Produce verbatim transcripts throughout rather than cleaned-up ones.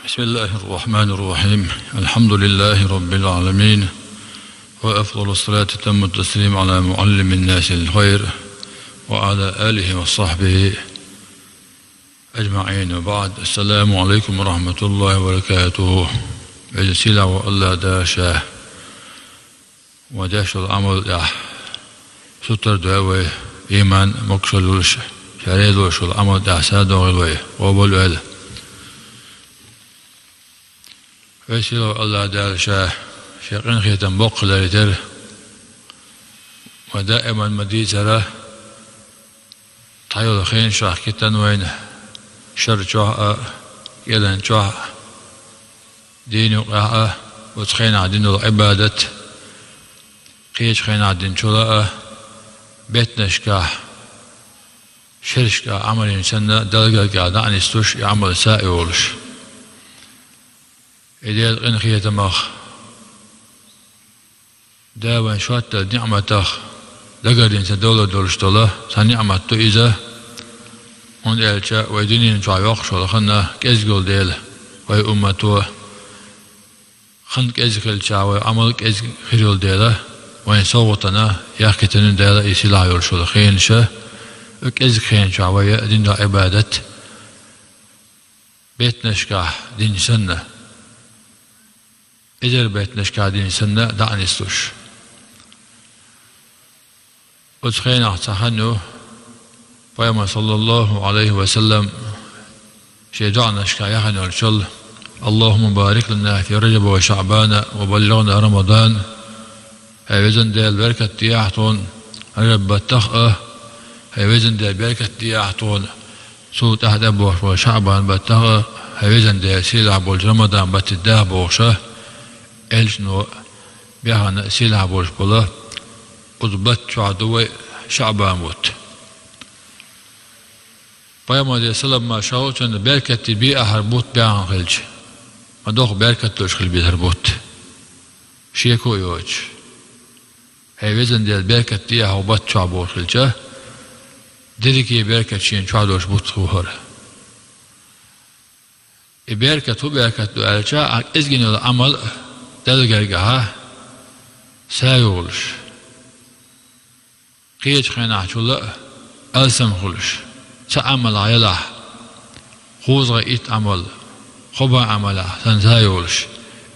بسم الله الرحمن الرحيم. الحمد لله رب العالمين. وأفضل الصلاة تم التسليم على معلم الناس الخير، وعلى آله وصحبه أجمعين، وبعد. السلام عليكم ورحمة الله وبركاته. Веза-сийлахь волча Аллахь Дала Ша вай деш долча Ӏамал тӀехь сутара дойла вай, иман, могашалла луш, Ша реза волуш волча Ӏамал тӀехь сов догӀийла вай, къобал а войла. Веза-сийлахь волча Аллахь Дала Ша Шен къинхетам боккха ларйитира вай даиман ма дийцара, тхьайолу хенашкахь кхийтина вайна, шар чохь а, кӀелан чохь а, дийнан юкъахь а, оцу хенахь дина долу Ӏибадат, кхечу хенахь динчул а, беттанашкахь, шерашкахь Ӏамална санна, Далла гергахь дӀа а нислуш, и Ӏамал сов а йолуш. И Делан къинхетамах, Дала вайн шортталла ниӀматах дагардина ца довлар долуш долу цхьа ниӀмат ду иза, хӀунда аьлча вай дуьнен чохь йоккхуш йолу хан кӀезиг йолу дела, вай уммато хан кӀезиг хилча, вай Ӏамал кӀезиг хир йолу дела, вайн совгӀатана яхкийтина Дала и сийлахь йолуш йолу хенаш, кӀезиг хенан чохь вай дина долу Ӏибадат беттанашкахь дина санна, эзар беттанашкахь дина санна, дӀа а нислуш. Оцу хенахь цхьа хан ю, Пайхамар, саллаллаху Ӏалайхи ва саллам, шен доӀанашкахь яхана йолчул: «اللهم بارك لنا في رجب وشعبان وبلغنا رمضان». ХӀай везан Дела, беркат деахь тхуна Ражаб баттах а, хӀай везан Дела, беркат деахь тхуна цул тӀаьхьа тӀебогӀуш болу ШаӀбан баттах а, хӀай везан Дела, сийлахь болчу Рамадан батте даха бохуш а, элчано бехана сийлахь болуш болу оцу бутт чохь ду вай ШаӀбан бутт. Пайхамар, Делера салам-маршалла хуьлда цунна, беркате беа хӀара бутт бехана хилча, ма доккха беркат долуш хила беза хӀара бутт. Шеко а йоцуш. ХӀай везан Дела, беркат деа хӀокху бутт чохь бохуш хилча, дерриге беркат шена чохь долуш бутт ву хӀара. И беркат хӀун беркат ду аьлча, ахь кӀезиг йина йолу Ӏамал Далла гергахь сов йолуш, кхечу хенахь чул а алсам хуьлуш, цхьа Ӏамал ахь елахь, кхузткъе итт Ӏамал, кхо бӀе Ӏамал ахь санна сов йолуш,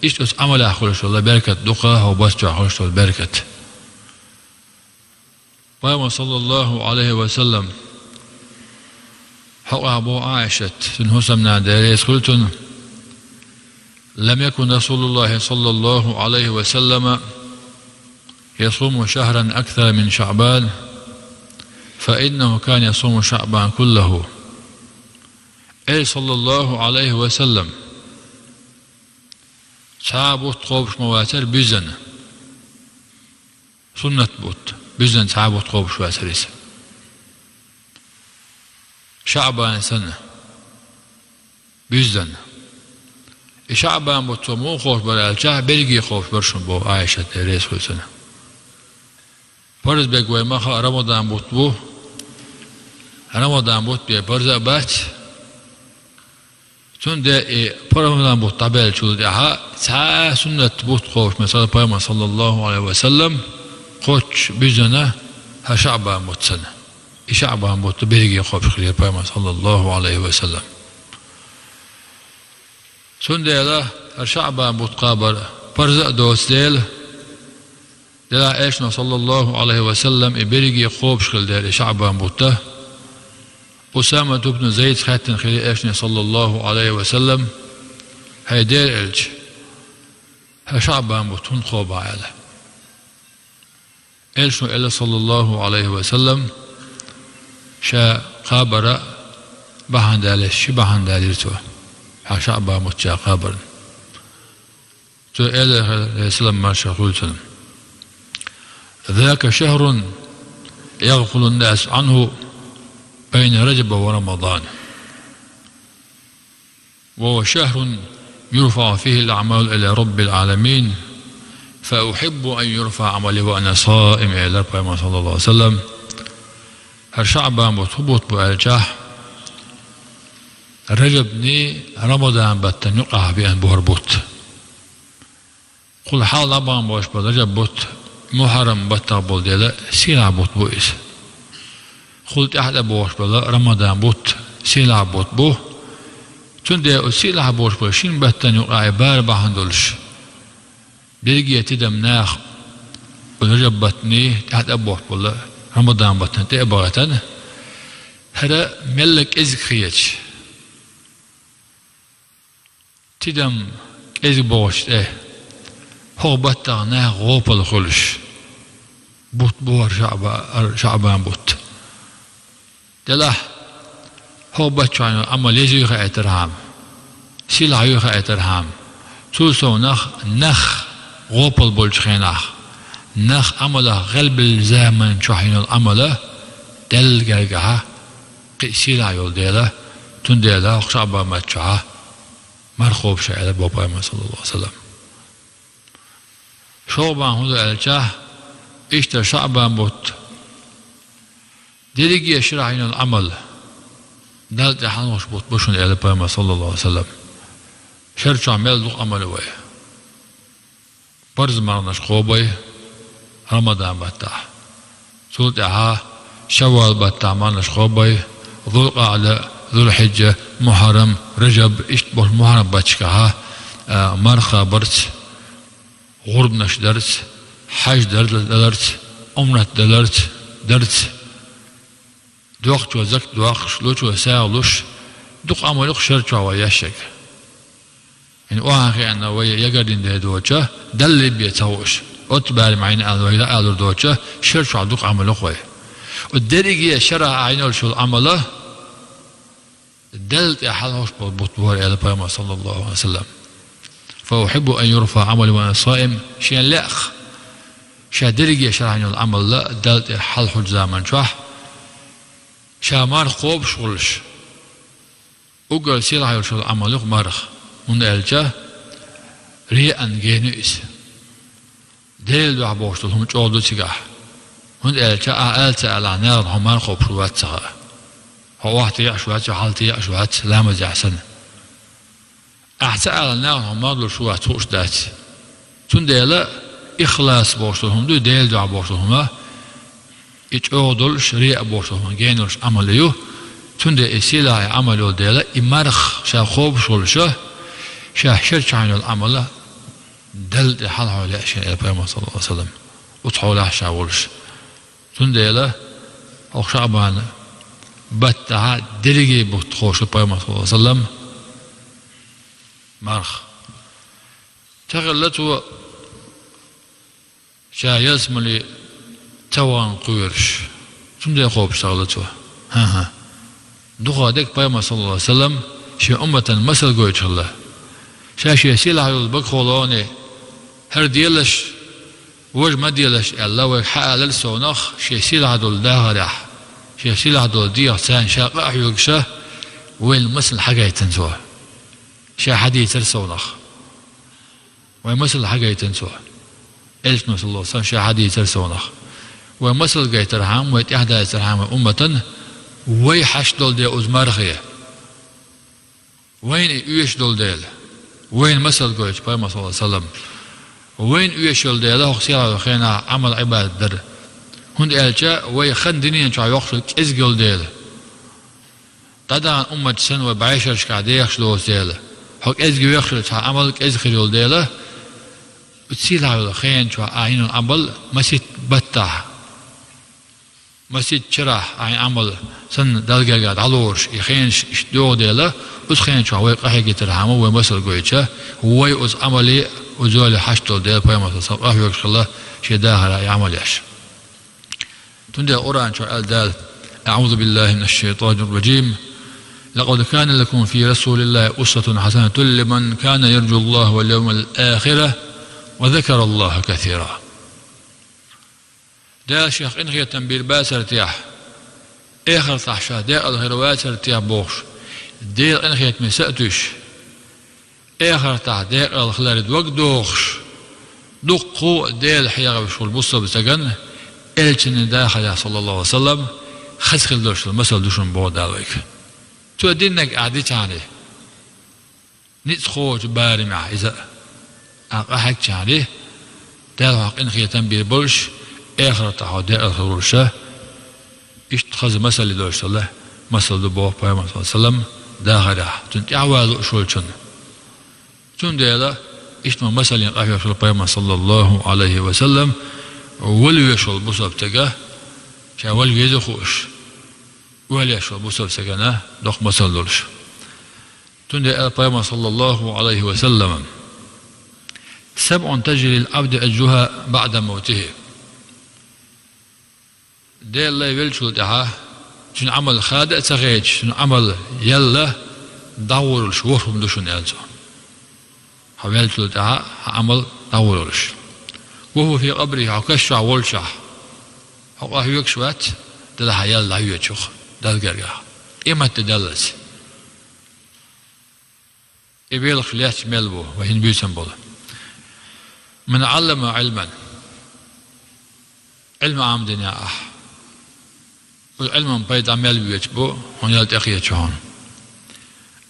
иштта оцу Ӏамалехь хуьлуш йолу беркат ду-кх хӀокху бутт чохь хуьлуш долу беркат. Пайхамар, саллаллаху Ӏалайхи ва саллам, хьокъехь боху Ӏаишат, цуьнан хӀусамнана, Дела реза хуьлда цунна: «لم يكن رسول الله صلى الله عليه وسلم يصوم شهرا أكثر من شعبان، فإنه كان يصوم شعبان كله». Элча, саллаллаху Ӏалайхи ва саллам, цхьа а бутт кхобуш ма вацара буьззина. Суннат бутт, буьззина цхьа а бутт кхобуш вацара иза. ШаӀбан санна, буьззина. И ШаӀбан бутт цо муха кхобуш бара аьлча, берриге кхобуш бара шуна боху Ӏаишат, Дела реза хуьлда цунна. Парз берг вай ма хаьа, Рамадан бутт бу. Рамадан бутт бен парз а бац. Цундела и Рамадан бутт дӀабаьллачул тӀаьхьа цхьа а суннат бутт кхобуш, масала, Пайхамар, саллаллаху Ӏалайхи ва саллам, кхоччуш буьззина хӀара ШаӀбан бутт санна. И ШаӀбан бутт берриге кхобуш хилира Пайхамар, саллаллаху Ӏалайхи ва саллам. Цундела хӀара ШаӀбан бутт кхабар парз а доцу дела, делахь элчано, саллаллаху Ӏалайхи ва саллам, и берриге кхобуш хилла дела и ШаӀбан бутт, Усамат ибн Зайда хаьттина хилира элчане, саллаллаху Ӏалайхи ва саллам: «ХӀай Делан элча, хӀара ШаӀбан бутт хӀунда кхобу ахь?» — аьлла. Элчано элира, саллаллаху Ӏалайхи ва саллам, ша кхабар бахьана далийта, ши бахьана далийра цо, хӀара ШаӀбан бутт ша кхабарна. Цо элира, Делера салам-маршалла хуьлда цунна: «ذاك شهر يغفل الناس عنه بين رجب ورمضان. وهو شهر يرفع فيه الأعمال إلى رب العالمين، فأحب أن يرفع عملي وأنا صائم», — элира Пайхамар, саллаллаху Ӏалайхи ва саллам. ХӀара ШаӀбан бутт хӀун бутт бу аьлча, Ражабни Рамадан баттан юкъахь веана бохура бутт. Кхул хьалха дӀабахана болуш болу Ражаб бутт Мухьаррам баттахь болу дела сийлахь бутт бу иза. Кхул тӀаьхьа тӀебогӀуш болу Рамадан бутт сийлахь бутт бу. Цундела оцу сийлахь бохуш болу шина баттан юкъахь бара бахьана долуш, дерриге тидам наха Ражаб баттанний тӀаьхьа тӀебогӀуш болу Рамадан баттанний тӀе а бахийтина, хӀара мелла кӀезиг хеташ, тидам кӀезиг бохучу тӀе, хӀокху баттахь наха гӀопал хуьлуш, бутт бу хӀара Шаъба-, хӀара Шаъбан бутт. Делахь, хӀокху баттахь Ӏамал еза юй хаийтархьама, сийлахь юй хаийтархьама, цул совнах нах гӀопал болчу хенахь, нах Ӏамалах гӀелбеллачу заманчохь йина йолу Ӏамал Делан гергахь кхин а сийлахь йолу дела, цундела хӀокху Шаъбан баттахь марха кхобуш ду аьлла боху Пайхамара, саллаллаху Ӏалайхи ва саллам. ШолгӀа бахьана хӀун ду аьлча, иштта Шаъбан бутт дерриге шарахь йина йолу Ӏамал Далла тӀе хьалхуш бутт бу шуна аьлла Пайхамара, саллаллаху Ӏалайхи ва саллам. Шер чохь мел дукха Ӏамал ю вай. Парз марханаш кхобу вай Рамадан баттахь. Цул тӀаьхьа Шаввал баттахь марханаш кхобу вай: Зулкъаъда, Зулхьиджа, Мухьаррам, Ражаб, иштта болу Мухьаррам батташкахь, а, марха барца, гӀурбанаш дарца, хьаж дар-, даларца, Ӏумрат даларца, дарца, доккхачо закат доккхуш, лучо сагӀа луш, дукха Ӏамал ю-кх шер чохь вай еш ерг. ХӀинца охьа хиъна вай ягардина дер доцуш, Далла бен ца хууш, оццу бара ма йина аьлла вай дӀаалур доцуш, шер чохь дукха Ӏамал ю-кх вай. Оцу дерриге шарахь йина йолуш йолу Ӏамал Далла тӀе хьалхуш болу бутт бу хӀара аьлла Пайхамара, саллаллаху Ӏалайхи ва саллам. Фа ухьиббу ан юрфаӀа Ӏамали ва ана саим, шена лаьа-кх ша дерриге шарахь йина йолу Ӏамал Далла тӀе хьалхучу заманчохь, ша марха кхобуш волуш. Уггар сийлахь йолуш йолу Ӏамал ю-кх марха, хӀунда аьлча риаъан гена ю иза. Делан дуьхьа бохуш долу хӀума чӀогӀа ду цигахь. ХӀунда аьлча ахь аьлла ца аьллехь, нахана хьо марха кхобуш ву-вац ца хаьа. Хьо охьатаьӀаш вац, хьалатаьӀаш вац, ламазехь санна. Ахь ца аьлла, нахана хьо марха луш ву-вац хууш дац. Цундела ихлас бохуш долу хӀума ду, Делан дуьхьа бохуш долу хӀума, и чӀогӀа долуш, риаъ бохуш долу хӀума гена йолуш Ӏамал ю. Цундела и сийлахь Ӏамал йолу дела, и марха ша кхобуш волуш, ша шер чохь йина йолу Ӏамал Далла тӀе хьалхо лаьа шена аьлла Пайхамара, саллаллаху Ӏалайхи ва саллам, оцу хьолехь ша волуш. Цундела хӀокху Шаъбан баттахь дерриге бутт кхобуш ву Пайхамара, саллаллаху Ӏалайхи ва саллам, марха. Ца хилла цо ша ялсамане ца вахана кхоьруш, цундела кхобуш ца хилла цо. ХӀан-хӀа. Дукха дерг Пайхамара, саллаллаху Ӏалайхи ва саллам, шен умматан масал гойтуш хилла. Ша шен сийлахь йолу багахула вахана, хӀара делаш, важа ма делаш аьлла, вайга хьаалира совнах, шен сийлахь долу дахарехь, шен сийлахь долу дегӀах царна ша къа а хьоьгуш, вайна масал хьагайтина цо. Ша хьадийцира совнах. Вайн масал хьагайтина цо. Элчано, саллаллаху Ӏалайхи ва саллам, ша хьадийцира совнах. Вайн масал гайтархьама, вай тӀаьхьадайцархьама вай умматан, вай хьашт долу дела оцу мархе. Вайна и оьшуш долу дела, вайна масал гойтуш Пайхамара, саллаллаху Ӏалайхи ва саллам, вайна оьшуш йолу дела, хӀокху сийлахь йолу хенахь Ӏамал-Ӏибадат дара. ХӀунда аьлча вай хан дуьнен чохь йоккхуш кӀезиг йолу дела. ДӀадахана умматаш санна вай бӀешерашкахь дехаш доцу дела, хьо кӀезиг йоьхуш хилча, хьан Ӏамал кӀезиг хир йолу дела, оцу сийлахь йолу хенан чохь ахь йина йолу Ӏамал масийтта баттахь, масийтта шарахь ахь йина Ӏамал санна Далла гергахь дӀалоруш, и хенаш иштта догӀу дела, оцу хенан чохь вай къахьегийтархьама вай масал гойтуш, вай оцу Ӏамале, оцу золе хьашт долу дела Пайхамара, саллаллаху Ӏалайхи ва саллам, шен дахарехь и Ӏамал еш. Цундела Къуръан чохь аьлла Дала: أعوذ بالله من الشيطان الرجيم. لقد كان لكم في رسول الله أسوة حسنة لمن كان يرجو الله واليوم الآخر وذكر الله كثيرا. Дала шех къинхетам бийр бацара техьа, эхартахь ша декъала хир вацара техьа бохуш, Делан къинхетаме са а туьйсуш, эхартахь декъала хиларе дог дохуш, дуккха а Дела хьехавеш волу бусалба стагана, элчанан дахарехь, саллаллаху Ӏалайхи ва саллам, хаза хила долуш долу масал ду шуна боху Дала вайга. Цо диннарг ахь дичахьана, ницкъ кхочу барамехь иза а къахьегчахьана, Дала хьох къинхетам бийр болуш, эхартахь хьо декъал хир волуша, иштта хаза масалле долуш долу масал ду боху пайхамар, саллаллаху Ӏалайхи ва саллам, дахарехь, цунна тӀаьхьа ван лууш волчунна. Цундела иштта ма масаллин къахьоьгуш вара пайхамар, саллаллаху Ӏалайхи ва саллам, вала веш волу бусалба стага, ша вала веза хууш, вала еш волу бусалба стагана доккха масал долуш. Цундела аьлла пайхамар, саллаллаху Ӏалайхи ва саллам: «Сабъун тажри лил Ӏабди ажруха баъда мавтихи». Делан лай веллачул тӀаьхьа, цуьнан Ӏамал хада а ца хеташ, цуьнан Ӏамал яьлла, дӀагӀур йолуш ворхӀ хӀума ду шуна, аьлла цо. Хьо веллачул тӀаьхьа хьан Ӏамал дӀагӀур йолуш. Ва хува фи къабрихи, хьо каш чохь волчохь, хьо къахьоьгуш вац, делахь хьан ял дӀахьоьцуш ю-кх Далла гергахь. Къематде даллалц. И белхаш лаьтташ мел бу, вай хӀинца буьйцуш болу. Ман Ӏаллама Ӏилман. Ӏилма Ӏамадина ахь. Оцу Ӏилман пайда мел боьдуш бу, хьуна ял тӀекхеча хьуна.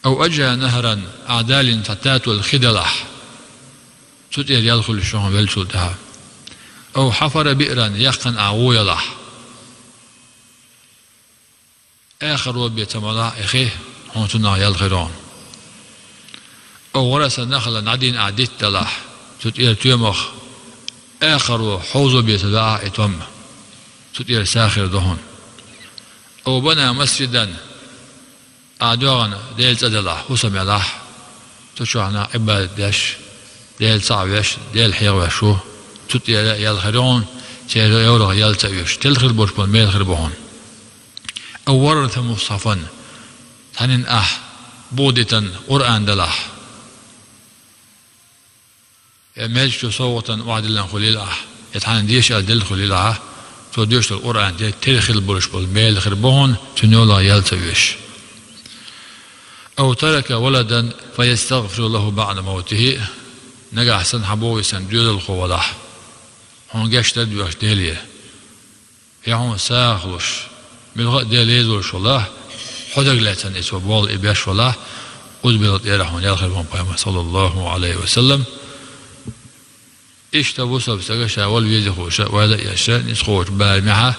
Ав ажра нахьран, ахь далийна цхьа татолла хи делахь, цу тӀера ял хуьлуш ю хьуна веллачул тӀаьхьа. Ав хьафара биъран, яккхина ахь вон ялахь. Эхарт бен ца малахь и хи, хьуна цунах ял хир ю хьуна. Ав гӀараса нахьлан, дӀадийна ахь дитт делахь, цу тӀера тоьмах, эхарт хьовзо бен ца дахь и том, цу тӀера са хир ду хьуна. Ав бана масжидан, ахь доьгӀна Делан цӀа делахь, хӀусам елахь, цу чохь нах Ӏибадат деш, Дела цхьаъ веш, Дела хьехавеш ву, цу тӀера ял хир ю хьуна, церан йоврах ял ца оьшу, тела хир болуш болу мел хир бу хьуна. Ав варраса мусхьафан, цхьанна ахь боху дитина Къуръан делахь, я маьждиг чу совгӀатана охьадиллина хуьлийла ахь, я цхьанна деша аьлла делла хуьлийла ахь, цо доьшуш долу Къуръан де тера хила болуш болу мел хир бу хьуна, цуьнан йовлахь ял ца оьшу. Ав тарака валадан фа ястагъфиру лаху баъда мавтихи, нагахь санна хьан боху и санна доьзалхо валахь, хьуна гечдар а доьхуш Деле. Я хьуна сагӀа луш, муьлхха а Дела реза волуш валахь, хьо дагалаьцна и цо боху и беш валахь, оцу белхан тӀера хьуна ял хир бу хьуна, пайхамар, саллаллаху Ӏалайхи ва саллам. Иштта бусалба стага ша вала веза хууша, ойла а еш, ницкъ кхочу барамехь,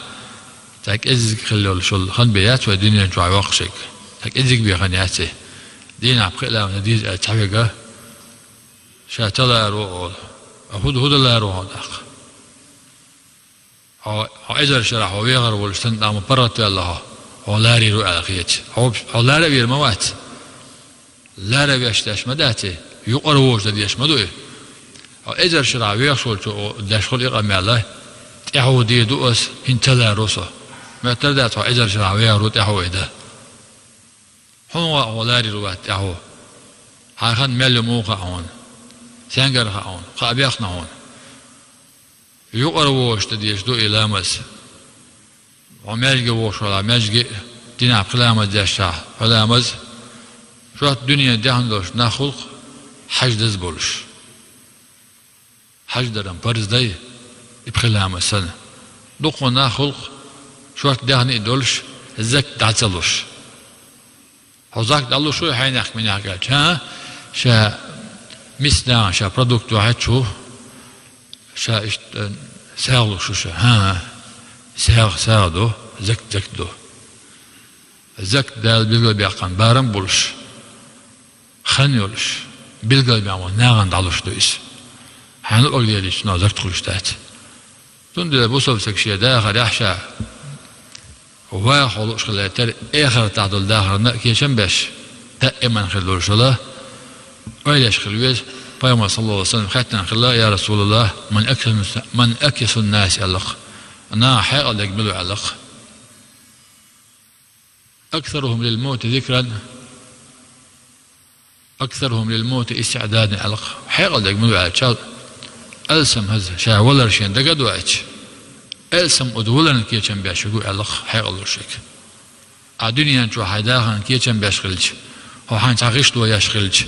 цхьа кӀеззиг хила йолуш йолу хан бен яц вай дуьнен чохь йоккхуш ерг. Цхьа кӀеззиг бен хан яц и. Дийнахь пхи а ламаз деза аьлла цхьа верг, ша ца ларо олу. А хӀун дан, хӀун дан ларо хьо тӀаккха? Хьо, хьо эзар шарахь хьо вехар волуш санна, тӀаккха ма паргӀатваьлла хьо, хьо ларийр ву аьлла хеташ. Хьо, хьо лара а вийр ма вац. Лара веш деш ма дац и, юкъара вожа дан деш ма ду и. Хьо эзар шарахь вехаш волчо деш хуьлу и къамел: тӀаьхьо дийр ду ас, хӀинца ца ларо со. Моьттур дац хьо эзар шарахь вехар ву тӀаьхьо и дан. Хьуна хаьа хьо ларийр вац тӀаьхьо. Хьайн хан мел ю муха хаьа хьуна? Сенгара хаьа хьуна? Кхаъ бехна хьуна? Юкъара вожа дан дезаш ду и ламаз. Хьо маьждиге вогӀуш валахь, маьждиге а, дийнахь пхи ламаз дешшехь, пхи ламаз. Шортта дуьненан даьхни долуш нах хуьлу-кх хьаьж даза болуш. Хьаьж даран парз дай, и пхи ламаз санна. Дукха нах хуьлу-кх шортта даьхни а долуш, закат дӀа ца луш. Хьо закат дӀалуш вуй хьенехк-минехк аьлча, хӀа? Ша миска нахана ша продукт дохьуьйтуш ву, ша иштта сагӀа луш ву ша, хӀа? СагӀа сагӀа ду, закат закат ду. Закат Дала билгалбаьккхина барам а болуш, хан йолуш, билгалбаьхна нахана дӀалуш ду иза. Хьайн луъург лелийча, цунах закат хуьлуш дац. Цундела бусалба стаг шен дахарехь ша ваха хьо лууш хилла тера, эхартахь долу дахарна а кечам беш, даиман хир долуш вала, ойла еш хила веза. Пайхамар, саллаллаху Ӏалайхи ва саллам, хаьттина хилла: «Я РасулаллахӀ, ман акйасун-, ман акйасун-нас?» аьлла-кх. Наха хьекъал дерг мила ву аьлла-кх. «Аксарухум лил-мавти зикран, аксарухум лил-мавти истиъдадан», аьлла-кх. Хьекъал дерг мила ву аьлча, алсам хаза, ша валар шена дага а доуьйтуш, алсам оцу валарна кечам беш верг ву аьлла-кх хьекъал долуш верг. Ахь дуьнен чохь хьайн дахарна кечам беш хилча, хьо хьайн цхьа гӀишло еш хилча,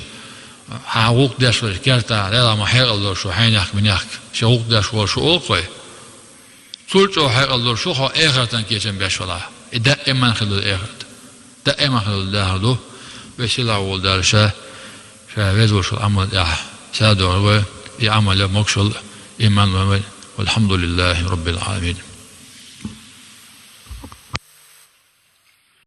хьан гӀуллакх деш хилча, кертахь, Дела, ма хьекъал долуш ву хьенехк-минехк, шен гӀуллакх деш волуш ву олу-кх вай. Цул чӀогӀа хьекъал долуш ву хьо эхартан кечам беш валахь. И даиман хир долу эхарт. даим хилла дахар ду. Веза-сийлахь волча Дала ша, ша везача Ӏамал тӀехь садоагӀа вай, и Ӏамал могашалла, иман лойла вай. والحمد لله رب العالمين.